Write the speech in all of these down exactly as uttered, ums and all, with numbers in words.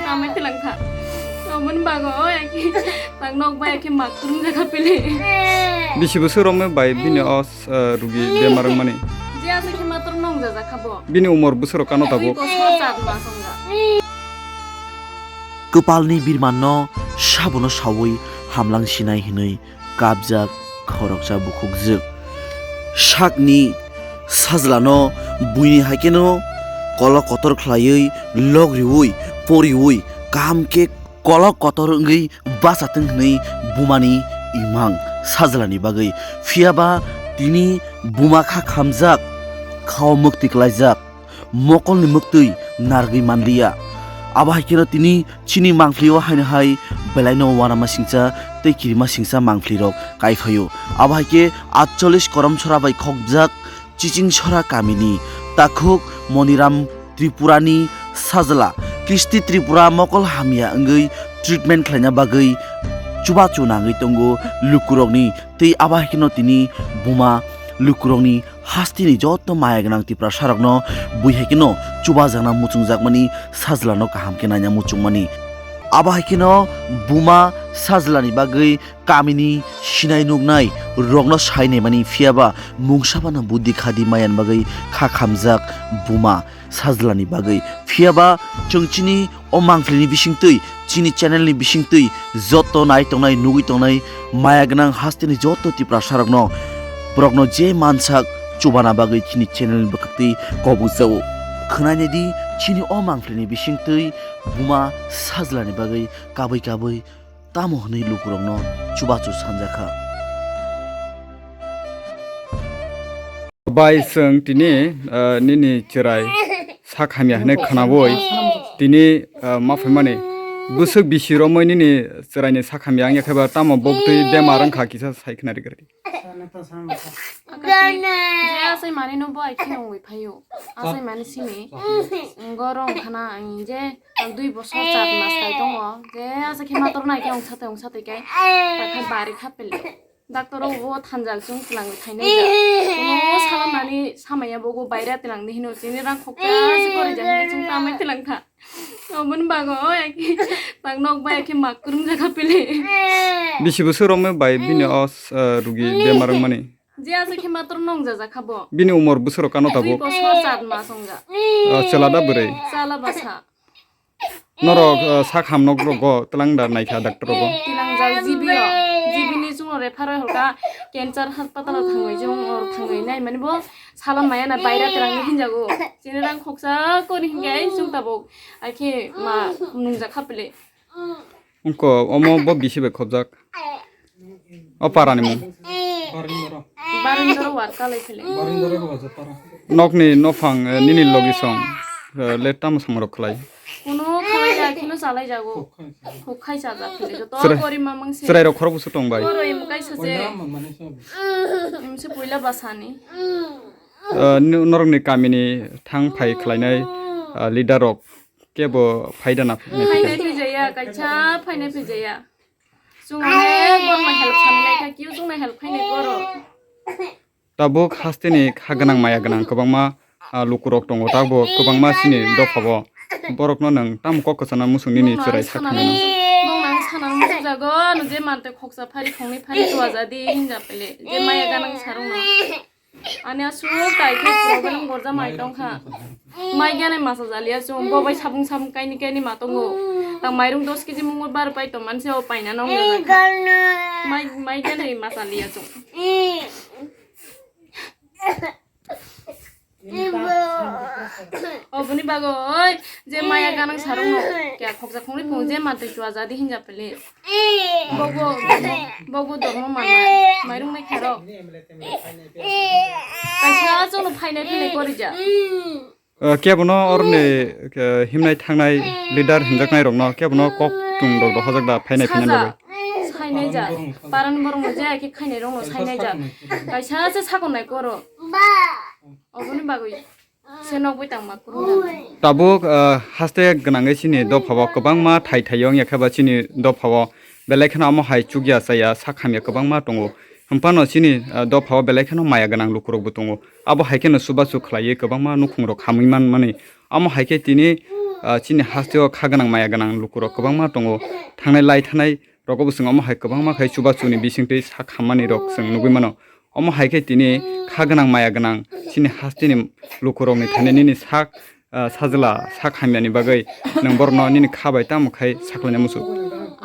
Amai tilang kha. Amon bago, oi, aki, tak nok bai, aki, mak turung jaga pili. Bisi bwswk romwi bai bini o, eh, rugi bemar wngmani? Je aswk khe mator nong jaja kha bo. Bini umor bwswk rok kano tabuk? Bosor chat mas wngja. Kwpalni birmanno sabono sawi hamlang sinai hinwi kapjak khoroksa bukhukjwk. Sakni sajlano buini haikheno kolok kotor khlaiwi lok riwi poriwi kaham khe kolok kotor wngwi bachatwng hwnwi bumani imang sajlani bagwi. Phiyaba tini buma kha khamjak, khao mwktwi klaijak. Mokolni mwktwi narwgwi manliya. Abo hai kheno tini chini mangphlio haino hai belaino uanama singcha tei kirima singcha mangphlirok kaiphaio. Abo hai khe atchollish Koromsora bai khokjak Chichingsora kamini takhuk Moniram Tripurani sajla Kristi Tripura mokol hamya wngwi treatment khlaina bagwi chubachu nangwi tongo lukurokni, tei abo hai kheno tini buma lukurokni hasteni joto maya gwnang Tiprasarokno bui hai kheno chubajakna muchungjakmani, sajlano kaham khe naina muchungmani. Abo hai kheno buma sajlani bagwi kamini sinai nuknai rokno sai naimani, phiyaba mungsabano buddhi khadi maya ni bagwi kha khamjak buma sajlani bagwi. Phiyaba chwng chini o mangphlini bisingtwi, chini channel ni bisingtwi joto nai tongnai, nugwi tongnai, maya gwnang hasteni joto Tiprasarokno, borokno je mansak chubana bagwi chini channel ni bwkhak twi kobok jao. Khwnainai di, chini o mangphlini bisingtwi buma sajlani bagwi kabui kabui tamo hwnwi lukurokno chubachu sanjakha. Bai, chwng tini, ah, nini chwrai sak hamya hwnwi khwnabui tini, ah, ma phaimani bwswk bisi romwi nini chwraini sak hamya wngya khe ba tamo buktwi bemar wngkha kisa sai khna rwgwrwi. Je asai mani no bo ai kheno wngwi phaio. Asai mani simi. Ngo rong khana ang je ang dui bosor chat mas tai tongo. Je asai khe mator nai khe ongsa tai ongsa tai kai. Ta khe bari kha pele. Doctor o bo thanjak chwng twlang thainai ja. Kuno salam nani samaya bo go baira twlang ni hino chini rang khokta se kori ja hino chwng tamai twlang kha. Oboni bago oi aki tak nok bai aki mak kurung jaga pili. Bisi bwswk romwi bai bini o, eh, rugi bemar wngmani? Je aswk khe mator nong jaja kha bo. Bini umor bwswk rok kano tabuk? Bosor chat mas wngja. Ah, chwla da bwrwi? Chala basa. Norok, ah, sak ham nok rogo twlang da naikha doctor rogo? Twlang jak G B o. G B ni chwng refer oi holka cancer hospital o thangwi chwng or thangwi nai mani bo salam maya na baira twlang ni hinjago. Chini rang khoksa kori hingai chwng tabuk. Akhe ma nung jak kha pili. Wngkho, omo bo bisi bai khobjak? O parani mung? Barindoro. Barindoro war kalai phele. Barindoro hobaja para. Nokni nophang, eh, nini logi song, eh, le tamo samung rok khlai? Kuno khalai ja, kheno chalai jago. Khok khai chajak phele. Joto chwrai, pori mamang se. Chwrai rok khorok busu tong bai? Poro im kaisa se. Im se puila basani. Eh, ni-, norokni kamini thang phai khlainai, eh, leader rok kebo phaida na phainai phai? Phainai phijaya, kaisa phainai phijaya. Chwng hwnwi borokno help sanwi lai kha, keu chwngno help khainai borok. Tabuk hasteni kha gwnang maya gwnang kwbangma, ah, lukurok tongo, tabuk kwbangma chini dophao. Borokno nwng tamo kok kwchana muchung nini chwrai sak thangwi no? Nokno ang sana muchung jago, ano je mantwi khoksa phari khongni phari chuajadi hinja pele, je maya gwnang sarungno. Ani aswk tai khe problem gorja mai tong kha. Mai gane masa jali aswk, bo bai sabung sabung kaini kaini ma tongo. Tang mairung dos kg mungwi bar pai tong manse o paina nong jajak kha. Mai, mai gane masa li aswk. Oboni bago oi, je maya ganang sarung no kya khoksa khongri phung je mantwi chuajadi hinja pele. Bogo, bogo dormo manna, mairung mai kharo. Kaisa chwngno phainai phinai korija. Eh, kebono oroni, eh, himnai thangnai leader himjaknai rokno kebono kok tung rok dohojak da phainai phinai bagwi. Sainai ja, paran borok no je khe khainai rokno sainai ja. Kaisa se sakon nai koro. Oboni bagwi. Se nokbai tangma kurung. Tabuk, ah, haste gwnangwi chini dophao kwbangma thai thai wngya khe ba chini dophao belai kheno omo hai chukya chaya sak hamya kwbangma tongo. Hwnphano chini, ah, dophao belai kheno maya gwnang lukurokbo tongo. Abo hai kheno chubachu khlaiwi kwbangma nukhungrok hamwi manmani. Omo hai khe tini, ah, chini hasteo kha gwnang maya gwnang lukurok kwbangma tongo. Thangnai lai thanai rogo bo chwng omo hai kwbangma khai chubachu ni bisingtwi sak hammani rok chwng nugwi mano. Omo hai khe tini kha gwnang maya gwnang chini hasteni lukurokni thani nini sak, ah, sajla sak hamyani bagwi nwng borokno nini kha bai tamo khai saklaina muchuk?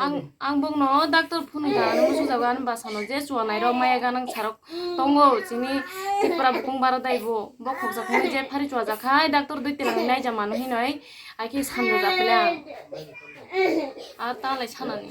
Ang, ang bokno doctor phunukha, ano muchukjago, ano bwsano je chuanairok maya gwnang sarok tongo, chini Tripura bukung barodai bo, bo khoksa khoknwi je phari chuajak khai, doctor dui tilang naijak mano hinoi, ai khe sanjajak le ang. Ar ta lai sanani.